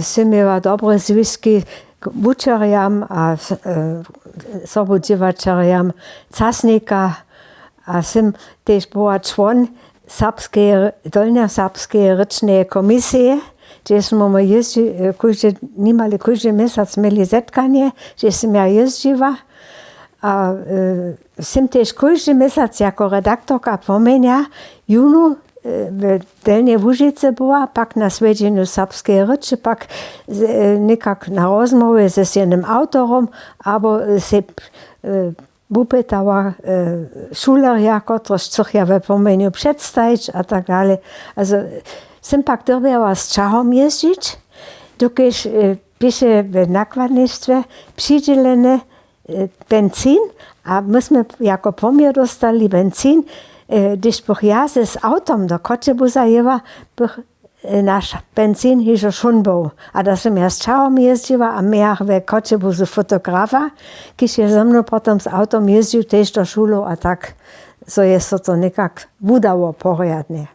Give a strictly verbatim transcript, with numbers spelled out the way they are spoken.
Sym měła dobre zwiski k wučerjam a sobudźěłaćerjam casnika. A sym tež była čłon serbskeje dolnjoserbskeje rěčneje komisije, hdźež smy my jězdźi kóždy nimale kóždy měsac měli zetkanje, hdźež sym ja jězdźiła. A sym tež kóždy měsac jako redaktorka pomjenja jónu w delnjej łužicy była, pak na swjedźenju serbskeje rěče, pak někak na rozmołwje z jednym awtorom abo sej wupytała šulerja, kotryž chcych ja w pomjenju předstajić a tak dalej. Sym pak dyrbjała z ćahom jězdźić, dokelž běše w nakładnistwje přidźěleny benzin, a my smy jako pomjer dóstali benzin. Hdyž bych ja z awtom do choćebuza jěła, bych naš benzin hižo wšón był. A da sym ja z ćahom jězdźiła a mějach w choćebuzu fotografa, kiž je ze mnu potom z awtom jězdźił tež do šulow a tak, zo je so to někak wudało porjadnje.